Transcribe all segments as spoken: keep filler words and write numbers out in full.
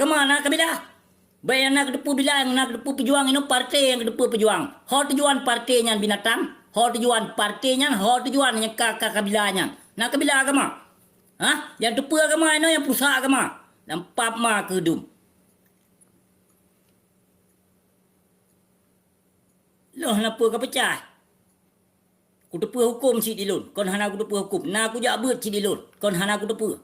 Agama na kabila. Bèk nyang na keuteupeu bila, nyang na keuteupeu peujuang inoe partai nyang keuteupeu peujuang. Ho tujuan partai nyan binatang, ho tujuan partai nyan, ho tujuan nyang ka, ka, ka bila nyan. Na kabila agama. Hah? Nyang teupeu agama inoe nyang peurusak agama. Lam pap ma keudum. Loh na peue ka peucah. Kuteupeu huköm cit di lôn, kon hana kuteupeu huköm. Na kujak beuet cit di lôn, kon hana kuteupeu.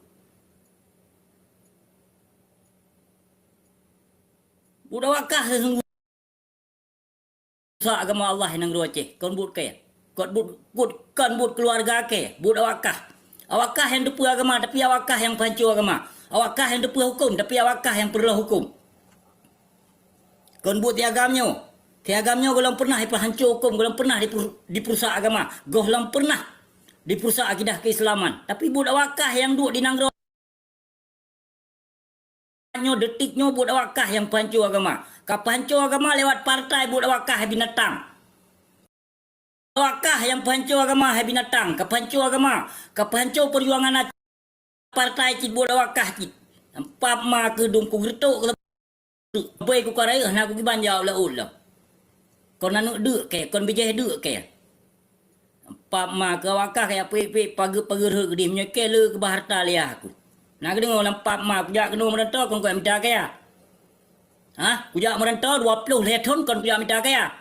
Buet awak kah seuseungguh. Sa agama Allah nyang roh Aceh, kon buet kèe. Kon buet, buet, kon buet keuluwarga kèe, buet awak kah. Awak kah nyang teupeu agama, tapi awak kah nyang peuhanco agama. Awak kah nyang teupeu huköm, tapi awak kah nyang peureulôh huköm. Kon buet si agam nyoe. Si agam nyoe gohlom pernah jipeuhanco huköm, gohlom pernah dipeu-, dipeurusak agama, gohlom pernah dipeurusak akidah keislaman. Tapi buet awak kah nyang duek di nanggroe nyoe, detik nyoe buet awak kah nyang peuhanco agama. Ka peuhanco agama lewat partai buet awak kah binatang. Awak kah nyang peuhanco agama hai binatang, ka peuhanco agama, ka peuhanco peujuangan Aceh. Partai cit buet awak kah cit. Lam pap ma keudum kugeureutôk keu sapeue. Bèk kukarayeuh na kukiban jak u laôt lom. Kon aneuk deuk kèe, kon bijèh deuk kèe. Lam pap ma keu awak kah kaya peuék-peuék pageue-pageue rhot keudeh meunyoe kèe le keubah hareuta lé yah aku. Na keudeungoe lam pap ma kujak keunoe meuranto kon kujak mita kaya. Hah? Kujak meuranto dua ploh lhèe thon kon kujak mita kaya.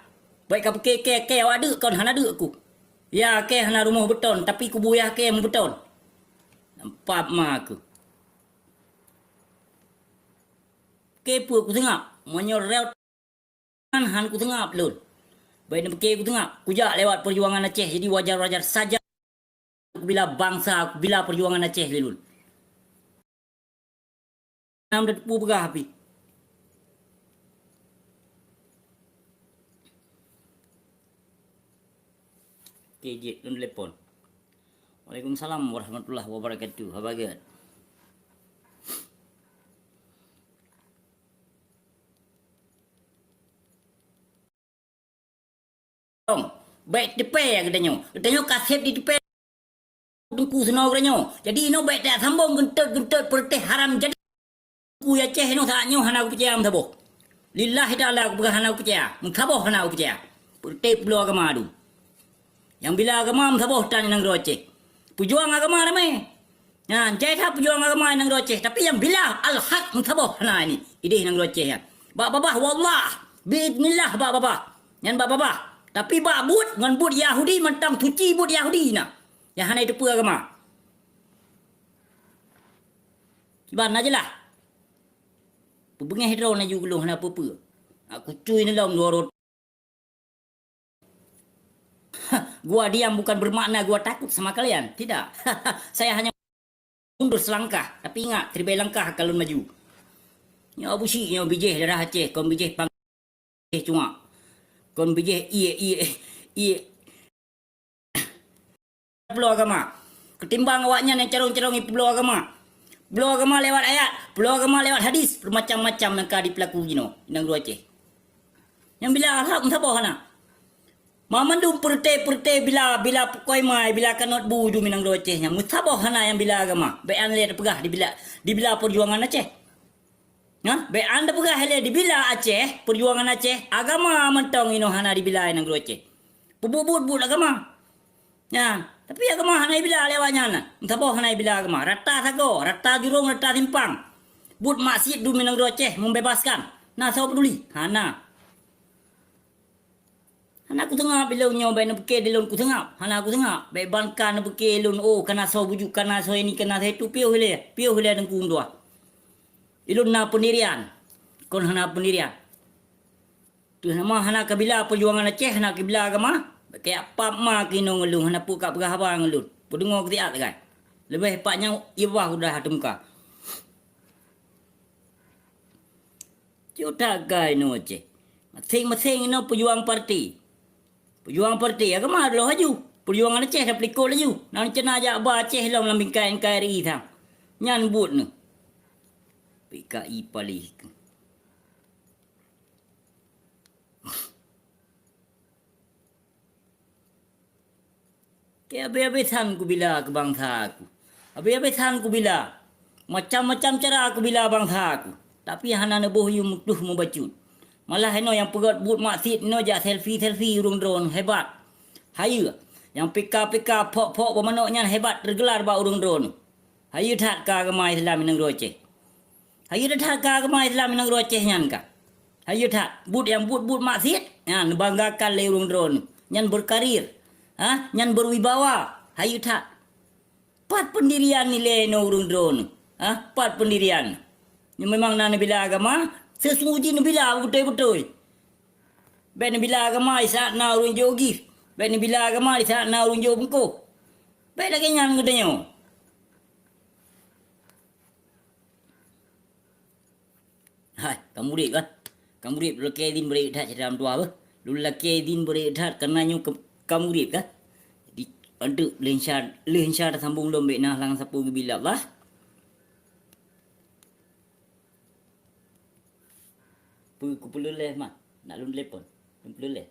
Bèk kapike kèe-kèe awak deuk kon hana deuk ku. Ya kèe hana rumoh beuton, tapi kubu yah kèe meubeuton. Lam pap ma aku. Kèe peue kuseungap, meunyoe rot han, han kuseungap lôn. Bèk neupike kuseungap, kujak lewat peujuangan Aceh, jadi wajar-wajar saja kubila bansa, kubila peujuangan Aceh lé lôn. Nam tateupeue peugah pih. Oke, jeuet lôn telepon. Waalaikumsalam warahmatullahi wabarakatuh. Haba gét. Bèk teupèe geutanyoe. Geutanyoe ka sép jiteupèe teungku sinoe geutanyoe. Jadi inoe bèk tajak sambông geuntot-geuntot peureuteh haram jadi. Teungku Aceh inoe saat nyoe hana kupeucaya meusaboh. Lillahi ta'ala kupeugah hana kupeucaya. Meusaboh hana kupeucaya. Peureuteh peubloe agama dum. Nyang bila agama meusaboh tan inong droe Aceh. Peujuang agama ramé. Nyan, jai that peujuang agama inong droe Aceh, tapi nyang bila al-haq meusaboh hana ini. Idéh inong droe Aceh nyan. Bak babah wallah, biidznillah bak babah. Nyan bak babah. Tapi bak buet ngon buet Yahudi mantong suci buet Yahudi na. Nyang hana jiteupeu agama. Kiban na jeulaih. Peubeungéh droe laju geulong hana peue-peue. Hak kucui neulom dua rot. Gua diam bukan bermakna gua takut sama kalian. Tidak. Saya hanya mundur selangkah. Tapi ingat, seribai langkah akan lôn maju. Nyoe Abu Syik, nyoe bijéh darah Aceh, kon bijéh pang, bijéh cungak. Kon bijéh ié, ié, ié. Peubloe agama. Ketimbang awaknyan nyang carông-carông ipeubloe agama. Peubloe agama lewat ayat, peubloe agama lewat hadis, bermacam-macam nyang ka dipeulaku jinoe inong droe Aceh. Nyang bila al-haq meusaboh hana. Mamandum peureuteh-peureuteh bila, bila pukoi mai, bila kanot bu ju inong droe Aceh nyan. Meusaboh hana nyang bila agama. Bèk an lé tapeugah dibila, dibila peujuangan Aceh. Nah, bèk an tapeugah lé dibila Aceh, peujuangan Aceh, agama mantong inoe hana dibila inong droe Aceh. Peubuet-buet buet agama. Nyan, tapi agama hana ibila lé awaknyan na. Meusaboh hana ibila agama. Rata sagoe, rata jurông, rata simpang. Buet maksiet dum inong droe Aceh membebaskan. Na soe peduli? Hana. Hana kuseungap ilôn nyoe bèk neupike di lôn kuseungap. Hana kuseungap. Bèk ban ka neupike lôn, oh, kana soe bujuk, kana soe ini, kana soe itu. Piôh ilèe, piôh ilèe teungku meutuah. Ilôn na peundirian. Kon hana peundirian. Teuh nama hana kabila peujuangan Aceh, hana kabila agama. Kaya pap ma keunoe ngon lôn, hana peue ka peugah haba ngon lôn. Peudeungoe keu siat sagai. Leubeh pat nyan ié babah udah ateueh muka. Cok tagai inoe Aceh. Maséng-maséng inoe peujuang parti. Peujuang parti agama dulu laju. Peujuangan Aceh dah peulikot laju. Nang cena jak ba Aceh lom lam bingkai N K R I sang. Nyan buet neuh. P K I paléh keuh. Keu habéh-habéh that kubila keu bansa ku. Habéh-habéh that kubila. Macam-macam cara kubila bansa ku. Tapi hana neuboh yue mutuh mubacut. Malah inoe nyang peugét buet maksiet inoe jak selfie-selfie ureuëng droeneuh hebat. Hayeue, nyang pika-pika phok-phok bak manok nyan hebat teugelar bak ureuëng droeneuh. Hayeue that ka agama Islam i nanggroe Aceh. Hayeue that ka agama Islam i nanggroe Aceh nyan ka. Hayeue that, buet nyang buet-buet maksiet, nyan neubanggakan lé ureuëng droeneuh. Nyan berkarir. Ha? Nyan berwibawa. Hayeue that. Pat peundirian nilai nyoe ureuëng droeneuh? Ha? Pat peundirian? Nyoe memang na neubila agama, seusunggoh jih neubila beutôi-beutôi. Bék neubila agama di saát na ureuëng jok gift. Bék neubila agama di saát na ureuëng jok beungkoh. Bék lagée nyan geutanyoe. Hai, ka murit kah? Ka murit, lôn lakée idin bri that cit lam dua beuh. Lôn lakée idin bri that, karena nyoe ka, ka murit kah? Jadi, anteuk leuh insya, leuh insya tasambong lom bék na lam sapeue geubila Allah. Peu, ku peuleuleh mah, nak lôn telepon. Lôn peuleuleh.